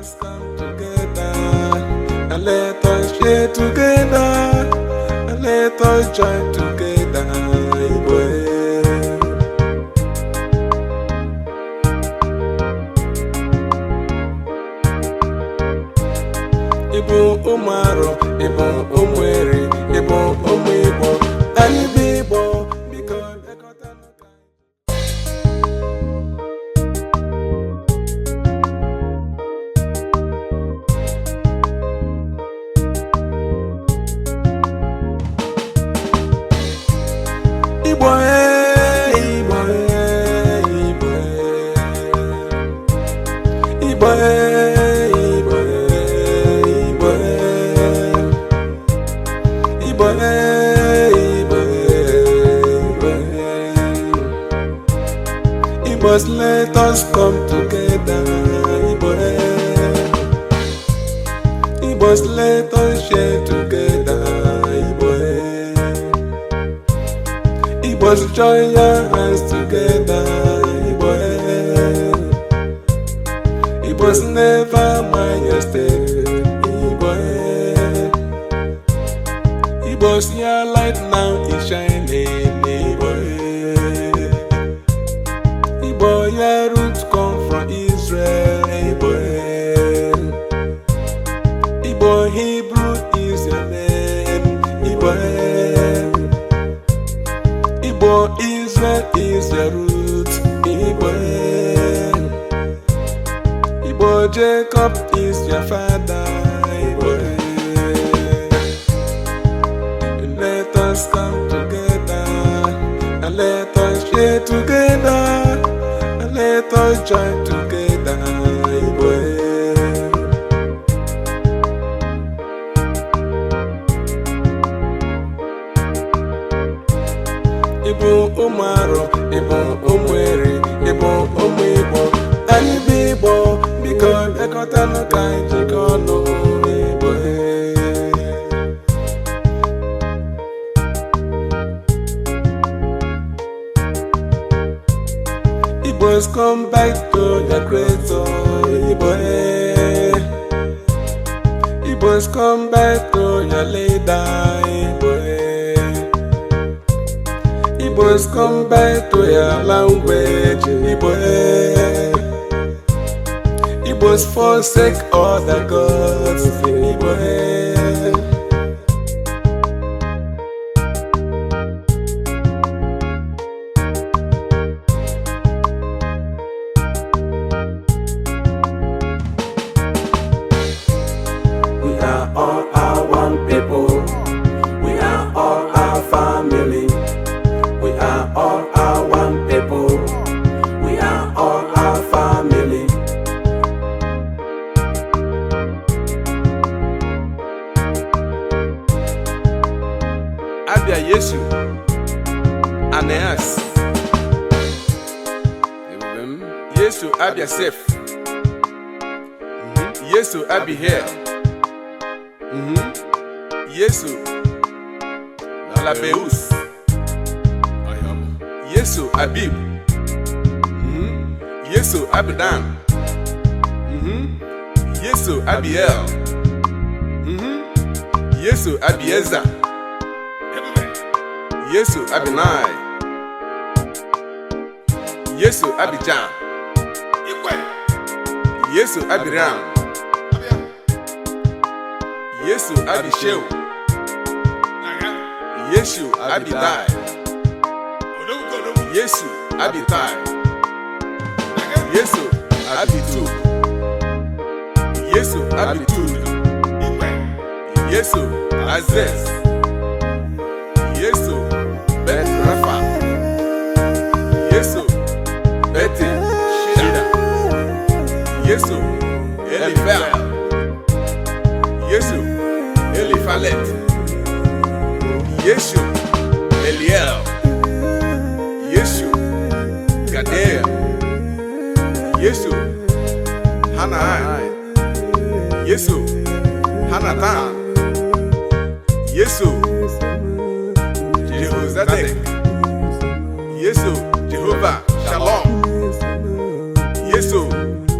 us come together and let us share together and let us join together. Igbo, eh. Ịbụ ụmụ Arọ, ịbụ ụmụ Eri, ịbụ ụmụ Igbo, anyị bụ Igbo, biko bịakọtanụ ka anyị. Igbo ee, Igbo ee, Igbo ee. Igbo ee, Igbo ee, Igbo ee. Igbo ee, Igbo ee, Igbo ee. Igbos, let us come together. Igbo ee. Igbos, let us share together. Igbo ee. Igbos, join your hands together. Igbo eh. Igbos, never mind your step. Igbo eh. Igbos, your light now is shining. Igbo eh. Igbo, your roots come from Israel. Igbo eh. Igbo, Hebrew is your name. Igbo eh. Igbo, Israel is your root. Igbo, eh. Igbo, Jacob is your father. Igbo, eh. Let us come together and let us share together and let us join together. Igbo, eh. Ịbụ ụmụ Arọ, ịbụ ụmụ Eri, ịbụ ụmụ Igbo, anyị bụ Igbo, biko bịakọtanụ ka anyị jikọọ ọnụ. Igbo ee. Igbos, come back to your creator. Igbo ee. Igbos, come back to your leader. Igbo ee. Igbos, come back to your language. Igbo eh. Igbos, forsake other gods. Igbo eh. We are all our one people. We are all our family. We are all our one people. We are all our family. Abia Yesu Aneas. Ebube m. Yesu Abia Sef. Yesu Abihail. Yesu Labeus. Yesu Abib. Yesu Abidan. Yesu Abiel. Yesu Abieza. Yesu Abinai. Yesu Abijam. Yesu Abiram. Yesu Abisheu. Yesu Abidai. Yesu Abitai. Yesu Abitu. Yesu Abitud. Yesu Azez. Yesu Bet Rafa. Yesu Beti Shida. Yesu Elifel. Yesu Elifalet. Yesu Eliel. Yesu Gadea. Yesu Hanai. Yesu Hanatan. Yesu Jehozadek. Yesu Jehovah Shalom. Yesu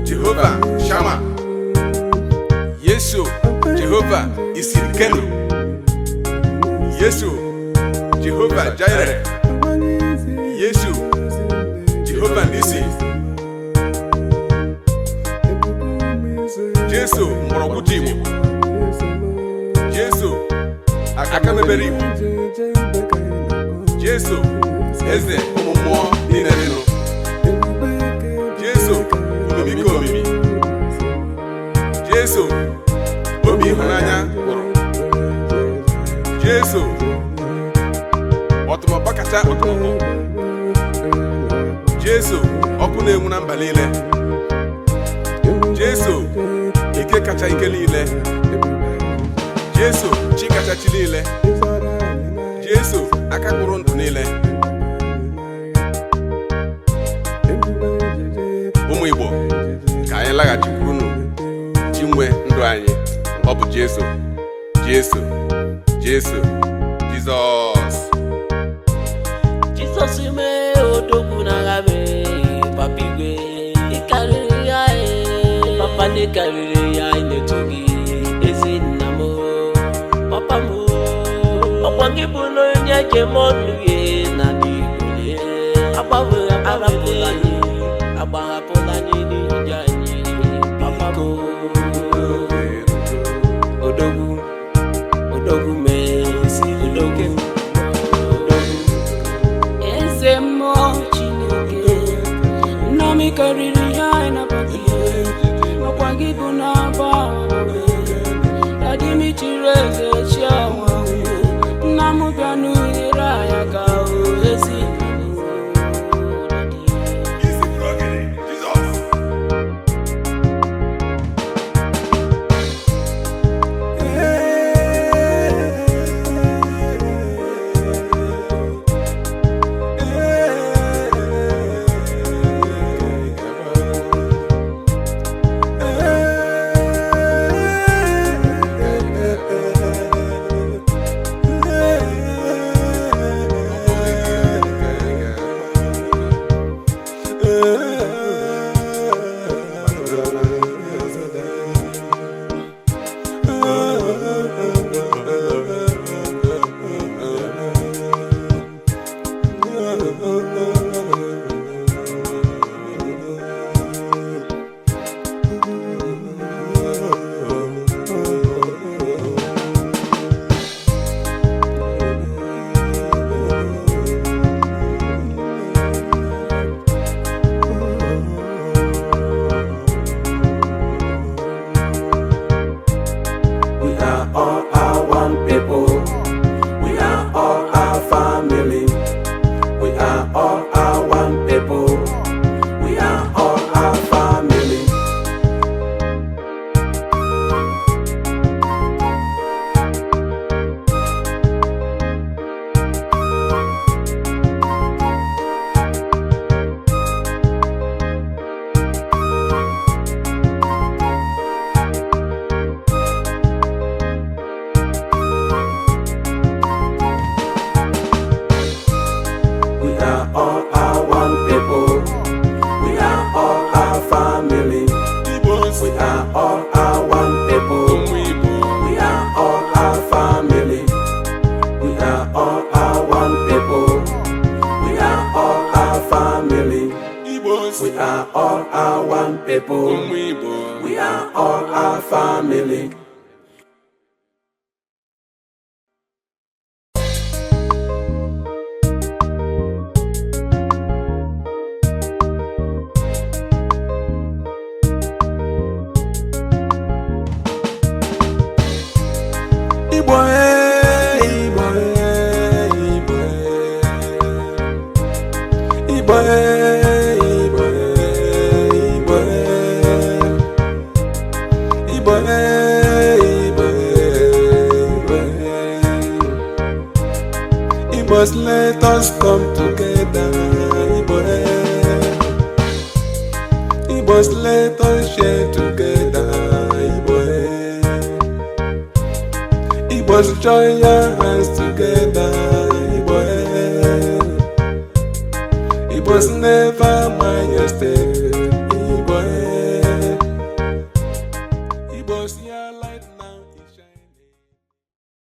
Jehovah Shammah. Jehova Isirikenu, Yesu Jehova Jireh, Yesu Jehova Nisi, Jesu mgbọrọgwụ ji Igbo, Jesu aka mebere Igbo, Jesu eze ụmụ mmụọ niile dịnụ, Jesu omimi ka omimi, Jesu obi ịhụnanya gwụrụ, Jesu ọtụmọkpọ kacha ọtụmọkpọ, Jesu ọkụ na-enwu na mba niile, Jesu ike kacha ike niile, Jesu chi kacha chi niile, Jesu aka kpụrụ ndụ niile. Ụmụ Igbo, ka anyị laghachikwurunu chi nwe ndụ anyị. Ọ bụ Jesu, Jesu, Jesu, Jizọs. Jizọs mee odogwu n'agha mee, papa igwe ịkarịrị ya ee. Papa na ịkarịrị ya, anyị na-eto gị ezi nna m, papa m. Ọkwa gị bụ na onye njem ọnụ ya na Igbo lee. Agbanwe arapụla anyị, agbahapụla anyị n'ije anyị, papa m. Odogwu, odogwu mee, odogwu, odogwu. Eze mmụọ Chineke, nna m, karịrị ihe anyị nabata ihe. Ọkwa gị bụ na-agba dadimi chiri eze chi anwa. Nna m, bịa n'unyere anyị aka o ezi. Isi bụrụ ogene, Jizọs. We are all our one people. We are all our family. We are all our one people. We are all our family. We are all our one people. We are all our family. Igbo, We are all our one people. ụmụ Igbo. We are all our family. We are all our one people. We are all our family. Igbo, We are all our one people. ụmụ Igbo. We are all our family. Igbo ee, Igbo ee, Igbo ee. Igbo ee, Igbo ee, Igbo ee. Igbo ee, Igbo ee, Igbo ee. Igbos, let us come together. Igbo ee. Igbos, let us share together. Igbo ee. Igbos, join your hands together. Igbo, eh. Igbos never